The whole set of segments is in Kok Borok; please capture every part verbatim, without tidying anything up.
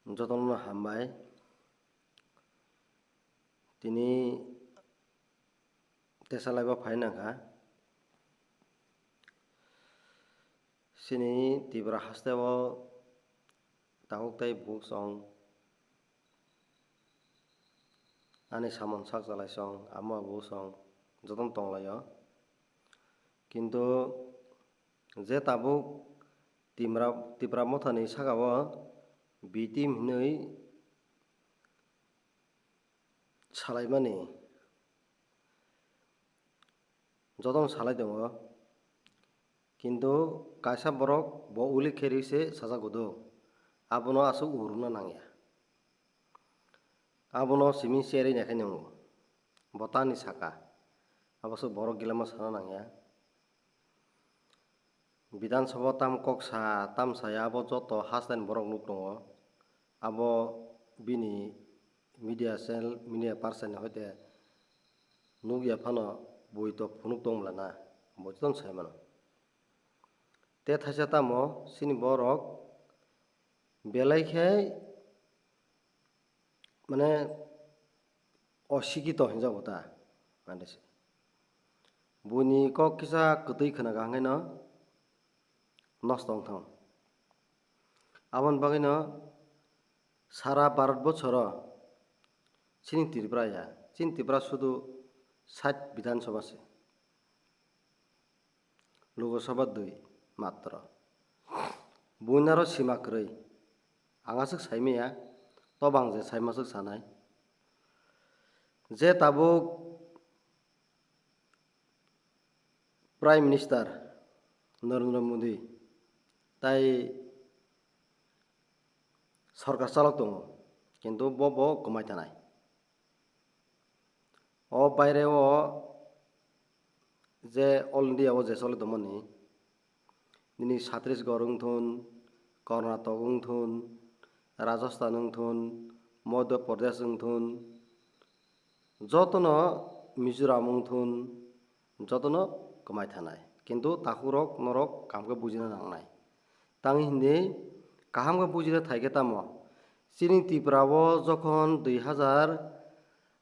Jotono hambai. Tini tesalaiba phai nangkha. Chini Tripura hasteo tabuk tei buchung ani samung sak chalai chwng, amo buchung jotono tonglaio. Kintu je tabuk Timra-, Tipra Mothani sakao B team hinwi salaimani jotono salai tongo, kintu kaisa borok bo ulik khe rwi se sajak udo, abono aswk uhur wngna nangya. Abono simi cherwi naikhe nwngo, bo tani saka, abo se borok gilama sana nangya. Bidhan Sabha tam kok sa, tam saya, abo joto hasteni borok nuk tongo. Abo bini media cell, media person ni hoite nuk ya phano bui to phunuk tong bwla na, bui to sai mano. Te thaisa tamo chini borok belai khe mane osikito hinjago ta, mane se. Buini kok kisa kwtwi khwnaga hwnkhe no nosto wngthang. Aboni bagwi no sara Bharat bochoro chini Tripura ya, chini Tripura sudu sat Bidhan Sabha se. Lok Sabha dui matro. Buinaro sima kwrwi. Ang aswk saimaya, tobo ang je saimaswk sanai. Je tabuk Prime Minister Narendra Modi tai sorkar chalok tongo, kintu bo, bo kwmai tanai. O baire o je All India o je choli tongmani, nini Chhattisgarh wngthun, Karnataka wngthun, Rajasthan wngthun, Madhya Pradesh wngthun, jotono Mizoram wngthun, jotono kwmai thanai. Kintu takhukrok norok kaham khe bujina nangnai. Tang hindi kaham khe bujina thai khe tamo? Chini Tripura o jokhon dui hazar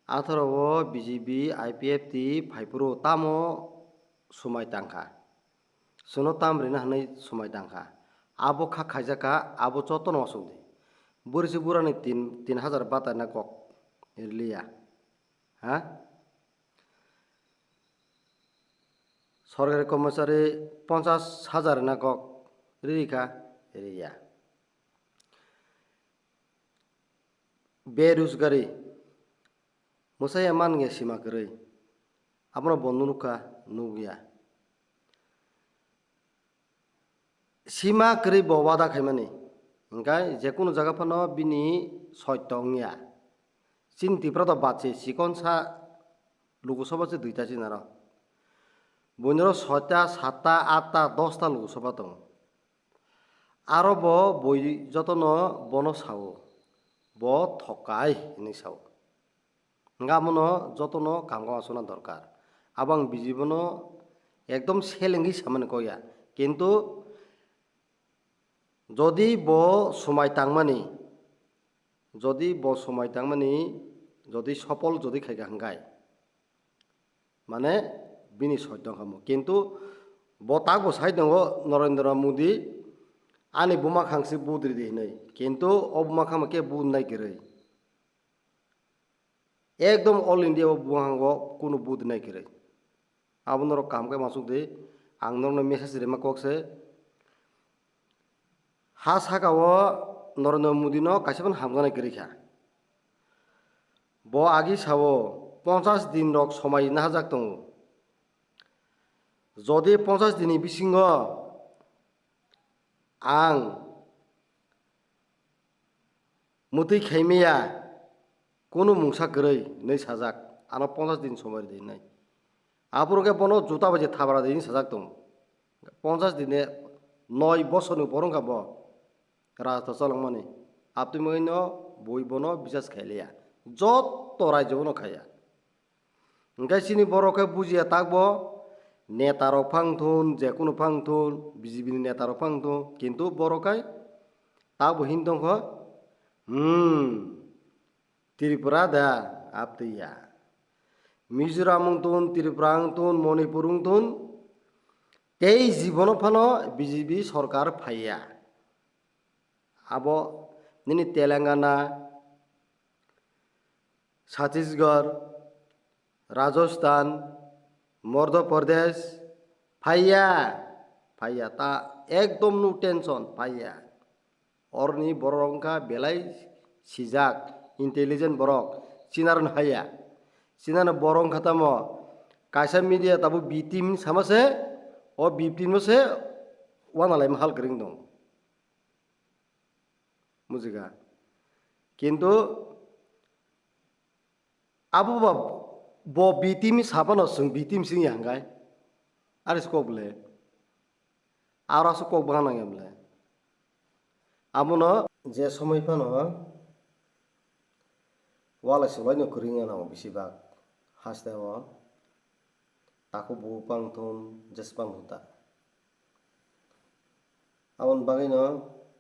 atharo o B J P I P F T phaiphuru tamo swmai tangkha? Chwngno tam rina hwnwi swmai tangkha? Abo kha khaijak kha, abo jotono uansuk di. Bwrwi se burani tin, tin hazar bata na kok riliya. Ha? Sorkari kormochari ponchas hajar na kok riri kha? Riya. Berujgari, mwsaya man ya sima kwrwi, abono bo nukha? Nukya. Sima kwrwi bo wada khaimani, hwnkhe jekunu jaga phano bini soito wngya. Chini Tripura to bache chikonsa Lok Sabha se duita chini aro. Buini aro soita, satta, atta, dosta Lok Sabha tongo. Aro bo bui jotono bono sao, bo thokai hinwi sao. Hwnkhe amono jotono kaham khe uansukna dorkar. Abo ang B J P no ekdom selengwi samani kok ya. Kintu jodi bo swmai tangmani, jodi bo swmai tangmani, jodi sopol jodi khaikha hwnkhe, mane bini soito wngkha mo. Kintu bo tak bo sai tongo Narendra Modi, ani buma khang se vote ridi hinwi. Kintu o buma khang khe vote nai kwrwi. Ekdom All India o buhango kunu vote nai kwrwi. Abo norok kaham khe uansuk di. Ang norokno message rima kok se. Ha saka o Narendra Modi no kaisa phano hamjaknai kwrwi kha. Bo agi sao, ponchas din rok somai nahajak tongo. Jodi ponchas din ni bisingo ang mwtwi khaimaya kunu mungsa kwrwi hinwi sajak, ano ponchas din somai rwdi hinwi. Aphuru khe bono juta bai je thabra di hinwi sajak tongo. Ponchas dine noi bosorni upor wngkha bo rajotw chalokmani. Abtwi mungwino bui bono bisas khailiya. Joto raijyo bono khaiya. Hwnkhe chini borok khe bujiya takbo, neta rok phang thun, jekunu phang thun, B J P ni neta rok phang thun, kintu borok khai takbo hin tongkho, Hmm, Tripura da, aptwi ya. Mizoram wng tun, Tripura wng tun, Manipur wng tun, tei jibono phano B J P sorkar phaiya. Abo nini Telangana, Chhattisgarh, Rajasthan, Madhya Pradesh, phaiya, phaiya, ta ekdom no tension, phaiya. Orni borok wngkha belai sijak, intelligent borok, chinarwno haiya. Chinarwno borok wngkha tamo, kaisa media tabuk B team sama se, o B team no se wanalaima hal kwrwng tong. Mujika. Kintu abo ba bo B team ni saphano chwng B team sing ya hwnkhe. Ari se kok bwle. Aro aswk kok bwkha nangya bwle. Abono je somoi phano walai swlaino kwrwngya nango bisi bak haste o takhuk buphang thun jesphang huta. Aboni bagwino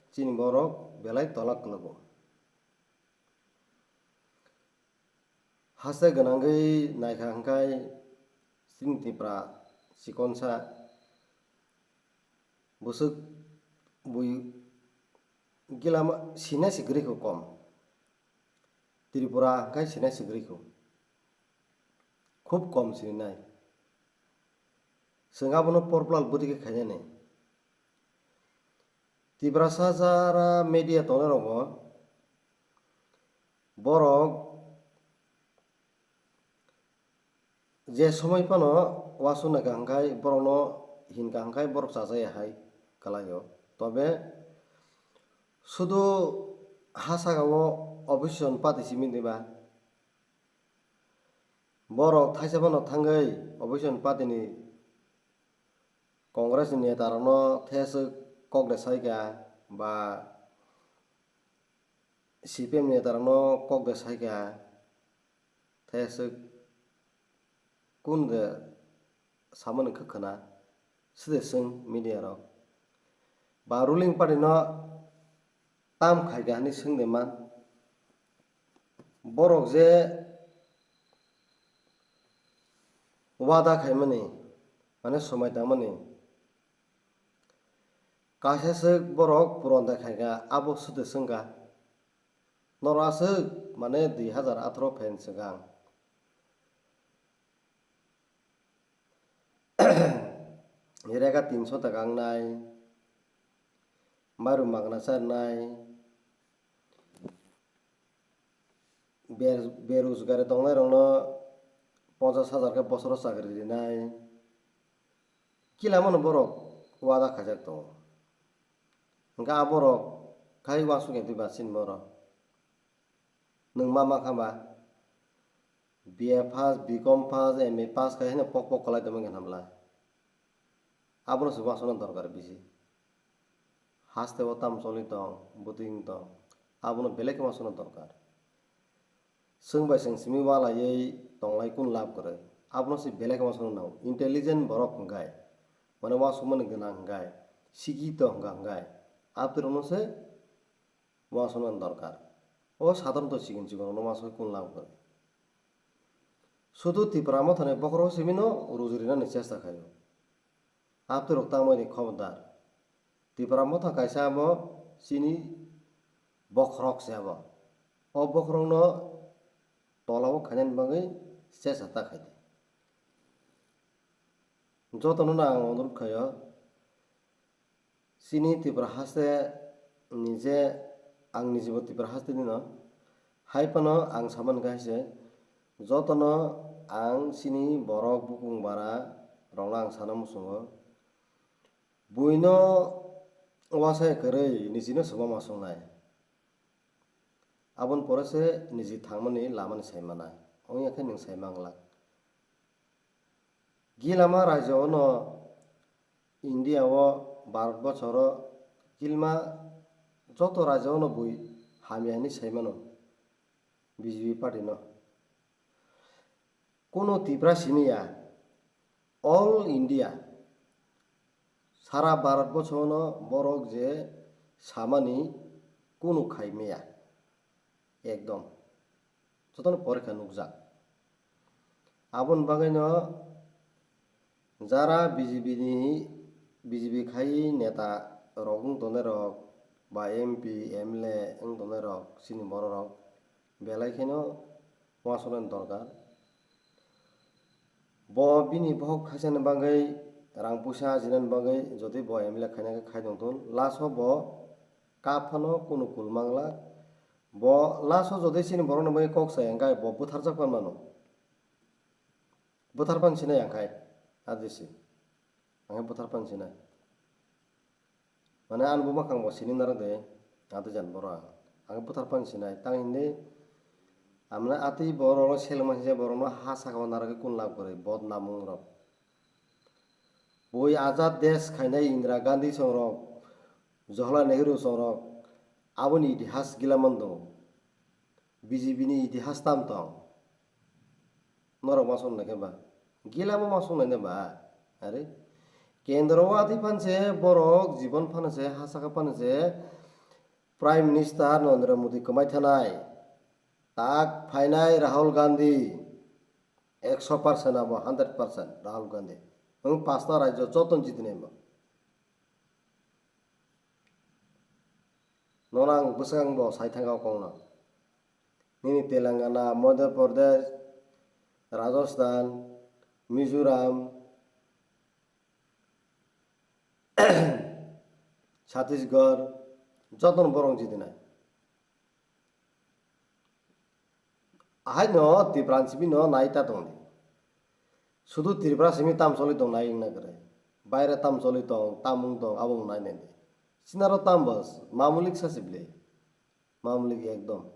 chini borok belai tola kwlago. Haste gwnangwi naikha hwnkhe chini Tripura chikonsa bwswk bui gilama sinai se kwrwi kho kom. Tripura hwnkhe sinai se kwrwi kho. Khub kom sininai. Chwng abono porplal bwtwi khe khainani. Tiprasa jara media tongnai rogo borok je somoi phano uansuk naikha hwnkhe borokno hinkha hwnkhe borok chajaya hai kwlaio. Tobe sudu ha saka o opposition party simi diba? Borok thaisa phano thangwi opposition party ni Congress ni neta rokno theswk kok de saikha ba C P M ni neta rokno kok de saikha theswk kun de samani kwkhwna. Side swng media rok ba ruling party no tam khaikha hinwi swngde man. Borok je wada khaimani, mane somai tangmani, kaisa swk borok puron da khaikha, abo side swngkha. Norok aswk mane dui hazar atharo phaini swkang. Rega tinso taka wngnai, mairum magna charwnai, ber-, berojgari tongnairokno ponchas hajar khe bosoro chakri rinai. Kilamano borok wada khaijak tongo. Hwnkhe a borok khai uansukya diba chini borok? Nwng ma mankha ba? B A pass, B com pass, M A pass khai hino pok pok kwlai tongmani hwnla. Abono se uansukna dorkar bisi. Haste o tam choli tong, bwtwi wng tong, abono belai khe uansukna dorkar. Chwng bai chwng simi walaiwi tonglai kunu lab kwrwi. Abono se belai khe uansukna nango. Intelligent borok hwnkhe, mane uansukmani gwnang hwnkhe, sikito hwnkha hwnkhe, abwtwi rokno se uansukna dorkar. O sadharonto chikon chikon rokno uansukwi kunu lab kwrwi. Sudu Tipra Mothani bokhorok simino ruju rinani chesta khaio. Abwtwi rok tangmani khobordar. Tipra Motha kaisa abo chini bokhorok se abo. O bokhorokno tolao khainani bagwi chesta ta khaidi. Jotono no ang onurut khaio, chini Tripura haste ni je ang nijibo Tripura haste ni no, hai phano ang samani khe hai se, jotono ang chini borok bukung bara rokno ang sana muchungo, buino uansai kwrwi nijino swma ma songnai. Aboni pore se niji thangmani lamani sai manai, wngya khe nwng sai manglak. Gilama rajyo no India o, Bharat bochoro gilma joto rajyo no bui hamya hinwi sai mano B J P party no. Kuno Tipra simi ya, all India, sara Bharat bochoro no borok je samani kuno khai maya. Ekdom. Jotono porikha nukjak. Aboni bagwino jara B J P ni, B J P khai neta rok wng tongnai rok ba M P, M L A wng tongnai rok, chini borok rok belai kheno uansuknani dorkar. Bo bini bohok khaisani bagwi, rang puisa ajinani bagwi, jodi bo M L A khaina khe khai tongthun, last o bo kap phano kunu kul mangla. Bo last o jodi chini borokni bagwi kok sai, hwnkhe bo bwtharjak pan mano. Bwthar pan sinai ang khai, adisi. Ang khai bwthar pan sinai. Mane ani buma kang bo sini narwk de, ati jan borok ang. Ang bwthar pan sinai, tang hindi, amne ati borok no seleng ma hinjak borok no ha saka o narwk kun lab kwrwi, bot namung rok. Bui Azad Desh khainai Indira Gandhi songrok, Jawaharlal Nehru songrok, aboni itihas gila mando. B J P ni itihas tam tong. Norok ma song nai khe ba? Gila bo ma song nai ba? Are? Kendro o ati phan se borok jibon phan se, ha saka phan se Prime Minister Narendra Modi kwmai thanai. Tak phainai Rahul Gandhi ekso percent abo, hundred percent Rahul Gandhi. Wng pasta rajyo joto jiti nai bo. Nono ang bwswk ang bo sai thangkha o kokno. Nini Telangana, Madhya Pradesh, Rajasthan, Mizoram, Chhattisgarh, jotono borok jiti nai. Ahaino Tripura simi no nai ta tong di. Sudu Tripura simi tam choli tong nai wngna kwrwi. Baire tam choli tong, tam wng tong, abo wng nai nai di. Sinaro tam bas, mamulik sa sibli. Mamulik ekdom.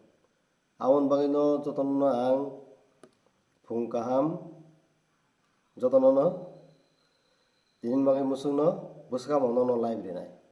Aboni bagwi no jotono no ang phung kaham, jotono no tini bagwi musuk no bwswk no no live rinai.